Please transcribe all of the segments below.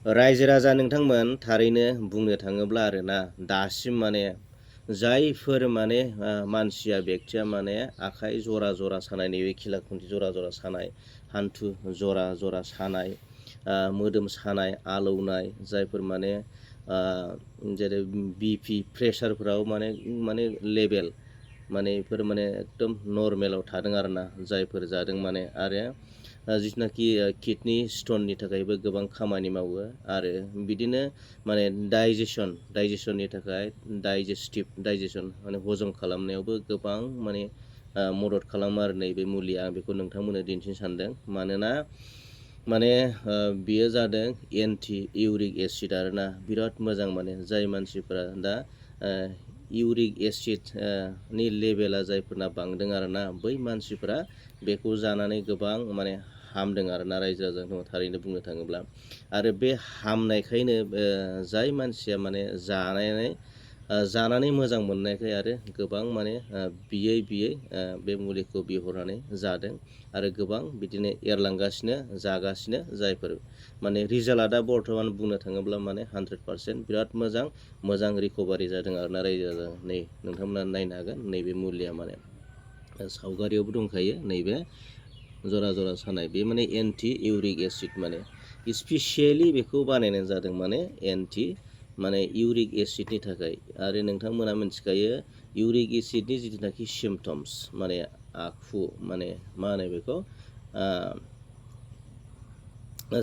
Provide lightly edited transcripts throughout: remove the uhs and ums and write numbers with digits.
रायजो राजा नोंथांमोन थारैनो बुंनो थाङोब्ला आरोना दासिम माने जायफोर माने मानसिया बेक्तिया माने आखाइ जरा जरा सानाय नैबे खिला खुन्थि जरा जरा सानाय हान्थु जरा जरा सानाय मोदोम सानाय आलौनाय जायफोर माने जेरै बिपि प्रेसारफोराव माने लेभेल माने बेफोर माने एकदम नर्मेलाव थादों आरोना जायफोर जादों माने आरो जिथुनाखि किडनि स्टननि थाखायबो गोबां खामानि मावो आरो बिदिनो माने डाइजेसननि थाखाय डाइजेसन माने हजम खालामनायावबो गोबां माने मदद खालामो आरो नैबे मुलिया आं बेखौ नोंथांमोननो दिन्थिनो सानदों मानोना माने बियो जादों एन्टि इउरिक एसिड आरोना बिराद मोजां माने जाय मानसिफोरा दा इउरिक एसिड नि लेभेला जायफोरना बांदों आरोना बै मानसिफोरा बेखौ जानानै गोबां माने हामदों आरोना रायजो राजाखौ थारैनो बुंनो थाङोब्ला आरो बे हामनायखायनो जाय मानसिया माने जानानै मोजां मोननायखाय आरो गोबां माने बियै बे मुलिखौ बिहरनानै जादों आरो गोबां बिदिनो एरलांगासिनो जागासिनो जायफोर माने रिजाल्टआ दा बर्थमान बुंनो थाङोब्ला माने 100% बिराद मोजां रिकभारि जादों आरोना रायजो राजा नै नोंथांमोना नायनो हागोन नैबे मुलिया माने सावगारियावबो दंखायो नैबे जरा जरा सानाय बे माने एन्टि इउरिक एसिड माने स्पेसियेलि बेखौ बानायनाय जादों माने एन्टि माने इउरिक एसिडनि थाखाय आरो नोंथांमोना मिथिखायो इउरिक एसिडनि जिथुनाखि सिमटम्स माने आखु माने मा होनो बेखौ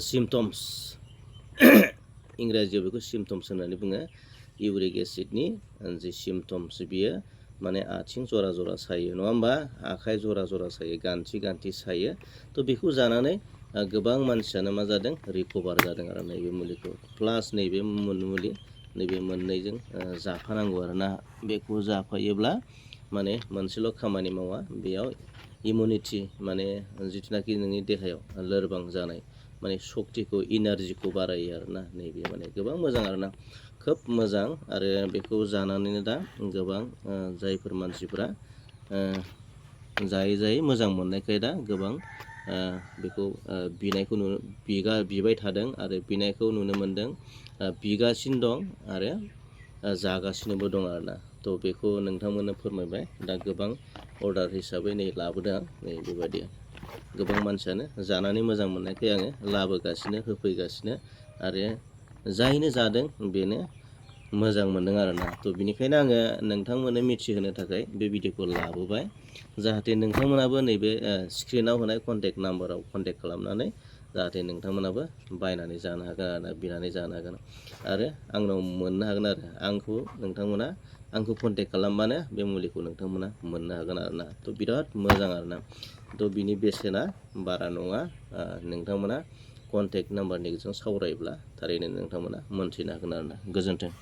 सिमटम्स इंराजियाव बेखौ सिमटम्स होननानै बुङो इउरिक एसिडनि जे सिमटम्स बियो माने आथिं जरा जरा सायो नङा होमबा आखाइ जरा जरा सायो गान्थि सायो थ' बेखौ जानानै गोबां मानसियानो मा जादों रिकभार जादों आरो नैबे मुलिखौ प्लास नैबे मुलि नैबे मोननैजों जाफानांगौ आरोना बेखौ जाफायोब्ला माने मोनसेल' खामानि मावा बेयाव इमिउनिटि माने जिथुनाखि नोंनि देहायाव लोरबां जानाय माने सक्तिखौ इनारजिखौ बारायो आरोना नैबे माने गोबां मोजां आरोना खोब मोजां आरो बेखौ जानानैनो दा गोबां जायफोर मानसिफ्रा जायै मोजां मोननायखाय दा गोबां बेखौ बिबाय थादों आरो बिनायखौ नुनो मोनदों बिगासिनो दं आरो जागासिनोबो दं आरोना थ' बेखौ नोंथांमोननो फोरमायबाय दा गोबां अर्डार हिसाबै नै लाबोदों आं नै बेबायदि गोबां मानसियानो जानानै मोजां मोननायखाय आङो लाबोगासिनो होफैगासिनो आरो जायनो जादों बेनो मोजां मोनदों आरोना थ' बिनिखायनो आङो नोंथांमोननो मिथिहोनो थाखाय बे भिडिअखौ लाबोबाय जाहाथे नोंथांमोनाबो नैबे स्क्रिनाव होनाय कन्टेक्ट नाम्बाराव कन्टेक्ट खालामनानै जाहाथे नोंथांमोनाबो बायनानै जानो हागोन आरो बिनानै जानो हागोन आरो आंनाव मोननो हागोन आरो नोंथांमोना आंखौ कन्टेक्ट खालामबानो बे मुलिखौ नोंथांमोना मोननो हागोन आरोना थ' बिराद मोजां आरोना थ' बिनि बेसेना बारा नङा नोंथांमोना कन्टेक्ट नाम्बारनि गेजेरजों सावरायोब्ला थारैनो नोंथांमोना मोनथिनो हागोन आरोना गोजोन्थों।